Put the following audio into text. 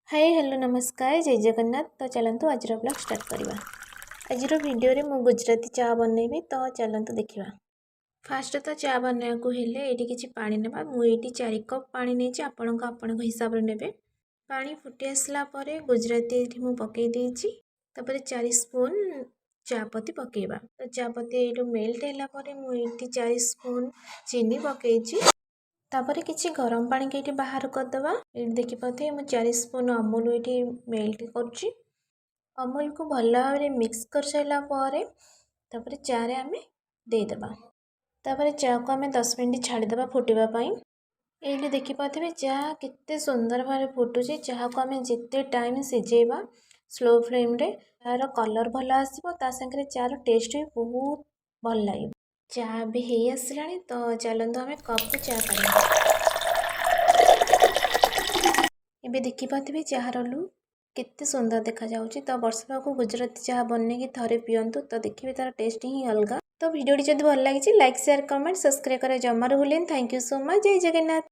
ହାଏ, hello, ନମସ୍କାର, ଜୟ ଜଗନ୍ନାଥ। ତ ଚାଲନ୍ତୁ, ଆଜିର ବ୍ଲଗ୍ ଷ୍ଟାର୍ଟ କରିବା। ଆଜିର ଭିଡ଼ିଓରେ ମୁଁ ଗୁଜୁରାତି ଚା ବନେଇବି, ତ ଚାଲନ୍ତୁ ଦେଖିବା। ଫାଷ୍ଟ ତ ଚା ବନେଇବାକୁ ହେଲେ ଏଇଠି କିଛି ପାଣି ନେବା। ମୁଁ ଏଇଠି 4 କପ୍ ପାଣି ନେଇଛି, ଆପଣଙ୍କ ଆପଣଙ୍କ ହିସାବରେ ନେବେ। ପାଣି ଫୁଟି ଆସିଲା ପରେ ଗୁଜୁରାତି ଏଇଠି ମୁଁ ପକାଇ ଦେଇଛି। ତାପରେ 4 ସ୍ପୁନ୍ ଚା ପତି ପକାଇବା। ତ ଚା ପତି ଏଇଠୁ ମେଲ୍ଟ ହେଲା ପରେ ମୁଁ ଏଇଠି 4 ସ୍ପୁନ୍ ଚିନି ପକାଇଛି। ତାପରେ କିଛି ଗରମ ପାଣିକି ଏଇଠି ବାହାର କରିଦେବା। ଏଇଠି ଦେଖିପାରୁଥିବେ, ମୁଁ 4 ସ୍ପୁନ୍ ଅମୁଲ ଏଇଠି ମେଲ୍ଟ କରୁଛି। ଅମୁଲକୁ ଭଲ ଭାବରେ ମିକ୍ସ କରିସାରିଲା ପରେ ତାପରେ ଚାରେ ଆମେ ଦେଇଦେବା। ତାପରେ ଚାକୁ ଆମେ 10 ମିନିଟ୍ ଛାଡ଼ିଦେବା ଫୁଟିବା ପାଇଁ। ଏଇଠି ଦେଖିପାରୁଥିବେ, ଚା କେତେ ସୁନ୍ଦର ଭାବରେ ଫୁଟୁଛି। ଚାହାକୁ ଆମେ ଯେତେ ଟାଇମ୍ ସିଝେଇବା ସ୍ଲୋ ଫ୍ଲେମ୍ରେ, ତା'ର କଲର୍ ଭଲ ଆସିବ, ତା ସାଙ୍ଗରେ ଚାର ଟେଷ୍ଟ ବି ବହୁତ ଭଲ ଲାଗିବ। ଚା ବି ହେଇ ଆସିଲାଣି, ତ ଚାଲନ୍ତୁ ଆମେ କପ୍କୁ ଚା କାଢ଼ିବା। ଏବେ ଦେଖିପାରୁଥିବେ, ଚାହାର ଲୁକ୍ କେତେ ସୁନ୍ଦର ଦେଖାଯାଉଛି। ତ ବର୍ଷା ପାଗକୁ ଗୁଜୁରାତି ଚାହା ବନେଇକି ଥରେ ପିଅନ୍ତୁ, ତ ଦେଖିବେ ତା'ର ଟେଷ୍ଟ ହିଁ ଅଲଗା। ତ ଭିଡ଼ିଓଟି ଯଦି ଭଲ ଲାଗିଛି, ଲାଇକ୍, ସେୟାର, କମେଣ୍ଟ, ସବସ୍କ୍ରାଇବ୍ କରିବା ଜମାରୁ ଭୁଲିବେନି। Thank you so much. Jay Jagannath.